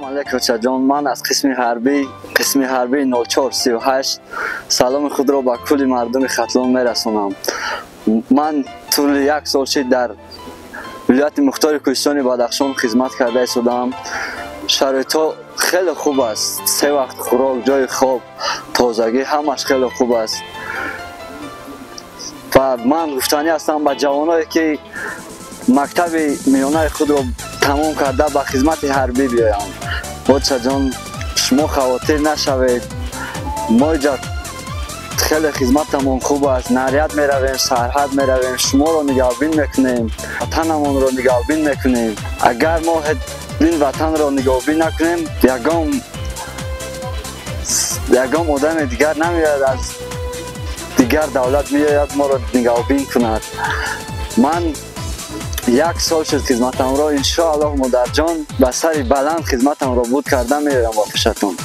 Салом алейкум, ҷон. Ман аз қисми ҳарбии 0438 саломи худро ба кулли мардуми Хатлон мерасонам. Ман тӯли як сол шид дар вилояти мухтори кӯҳистони Бадахшон хизмат карда истодаам. Шароитҳо хеле хуб аст: се вақт хӯрок, ҷои хоб, тозагӣ, ҳамаш хеле хуб аст. Ва ман гуфтанӣ ҳастам ба ҷавоное, ки мактаби миёнаи худро тамом карда, ба хизмати ҳарбӣ биёянд. Бочаҷон, шумо хавотир нашавед, мо иҷа хеле хизматамон хуб аст. Наряд меравем, сарҳад меравем, шуморо нигаҳбин мекунем, ватанамонро нигаҳбин мекунем. Агар мо ин ватанро нигаҳбин накунем, ягон одами дигар намеояд, аз дигар давлат меояд, моро нигаҳбин кунад. Ман як сол шуд хизматамро. Иншоаллоҳ, модарҷон, ба сари баланд хизматамро буд карда меоям ба пешатон.